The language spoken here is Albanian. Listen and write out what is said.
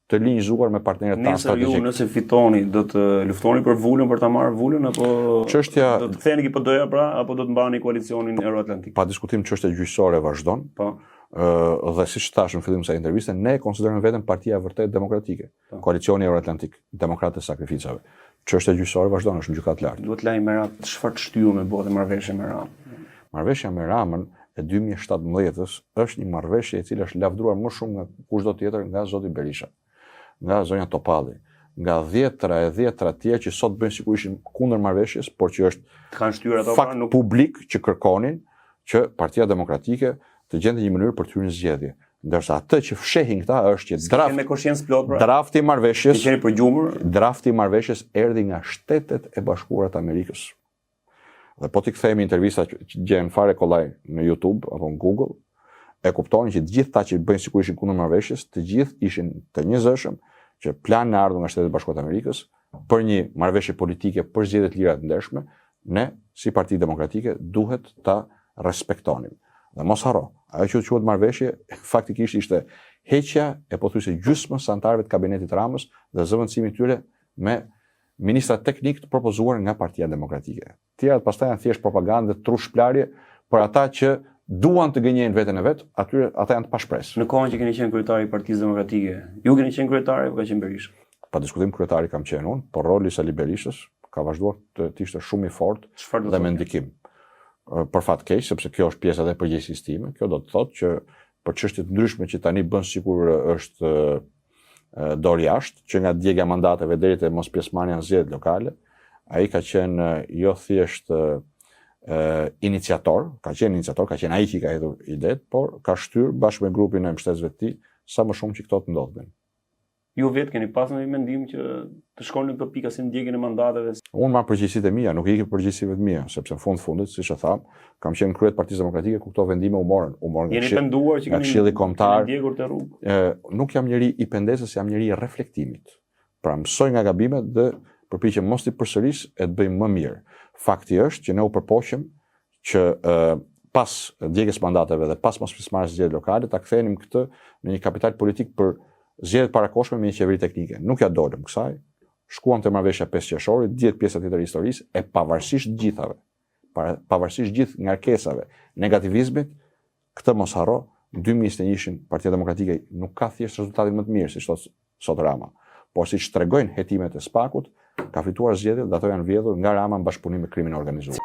Të linjëzuar me partnerët tanë strategjikë. Nesër ju nëse fitoni, do të luftoni për vulën për ta marrë vulën apo çështja do të ktheheni ke PD-ja pra apo do të mbani koalicionin euroatlantik? Pa diskutim çështja gjyqësore vazhdon. Po. Ë dhe siç thashë në fillim të kësaj interviste, ne e konsiderojmë veten partia e vërtetë demokratike, po. koalicioni euroatlantik, demokratët e sakrificave. Çështja gjyqësore vazhdon, është në gjykatë të lartë. Duhet të lajmë me radhë çfarë të shtyu me bë marrëveshje me Ramën. Marrëveshja me Ramën e 2017-ës është një marrëveshje e cila është lavdruar më shumë nga kushdo tjetër nga zoti Berisha, nga zonja Topalli, nga dhjetra e dhjetra të tjerë që sot bëjnë sikur ishin kundër marrëveshjes, por që është të kanë shtyrë ato fakt pra, nuk... publik që kërkonin që Partia Demokratike të gjente një mënyrë për të hyrë në zgjedhje. Ndërsa atë që fshehin këta është që draft me koshiencë plot pra. Drafti i marrëveshjes. Keni përgjumur? Drafti i marrëveshjes erdhi nga Shtetet e Bashkuara të Amerikës. Dhe po t'i kthehemi intervista që gjehen fare kollaj në YouTube apo në Google, e kuptoni që të gjithë ata që bëjnë sikur ishin kundër marrëveshjes, të gjithë ishin të njëzëshëm që planin e ardhur nga Shtetet e Bashkuara të Amerikës për një marrëveshje politike për zgjedhje të lira të ndershme, ne si Parti Demokratike duhet ta respektonim. Dhe mos harro, ajo që quhet marrëveshje faktikisht ishte heqja e pothuajse gjysmës së anëtarëve të kabinetit të Ramës dhe zëvendësimi i tyre me ministra teknikë të propozuar nga Partia Demokratike. Tjerat pastaj janë thjesht propagandë dhe trushplarje për ata që duan të gënjejnë veten e vet, atyre ata janë të pashpresë. Në kohën që keni qenë kryetar i Partisë Demokratike, ju keni qenë kryetar apo ka qenë Berisha? Pa diskutim kryetari kam qenë unë, por roli i Sali Berishës ka vazhduar të, të ishte shumë i fortë dhe me ndikim. Për fat keq, sepse kjo është pjesa edhe e përgjegjësisë time, kjo do të thotë që për çështje të ndryshme që tani bën sikur është dorë jashtë, që nga djegia e mandateve deri te mospjesëmarrja në zgjedhjet lokale, ai ka qenë jo thjesht iniciator, ka qenë iniciator, ka qenë ai që i ka hedhur idetë, por ka shtyrë bashkë me grupin e mbështetësve të tij sa më shumë që këto të ndodhnin. Ju vetë keni pasur ndonjë mendim që të shkoni në këto pika si ndjegien e mandateve? Unë marr përgjegjësitë e mia, nuk i iki përgjegjësive të mia, sepse në fund të fundit, siç e thamë, kam qenë në krye të Partisë Demokratike ku këto vendime u morën, u morën nga Jeni penduar që keni Këshilli Kombëtar. Ndjekur këtë rrugë? Ë, nuk jam njeri i pendesës, jam njeri i reflektimit. Pra mësoj nga gabimet dhe përpiqem mos t'i përsëris e të bëj më mirë. Fakti është që ne u përpoqëm që ë pas djegies mandateve dhe pas mospjesëmarrjes në zgjedhjet lokale ta kthenim këtë në një kapital politik për zgjedhje të parakohshme me një qeveri teknike. Nuk ia dolëm kësaj. Shkuam te marrëveshja 5 qershorit, dihet pjesa tjetër e historisë e pavarësisht të gjithave, pavarësisht gjithë ngarkesave, negativizmit, këtë mos harro, në 2021-shin Partia Demokratike nuk ka thjesht rezultatin më të mirë, siç thotë sot Rama, por siç tregojnë hetimet e SPAK-ut, ka fituar zgjedhjet dhe ato janë vjedhur nga Rama në bashkëpunim me krimin e organizuar.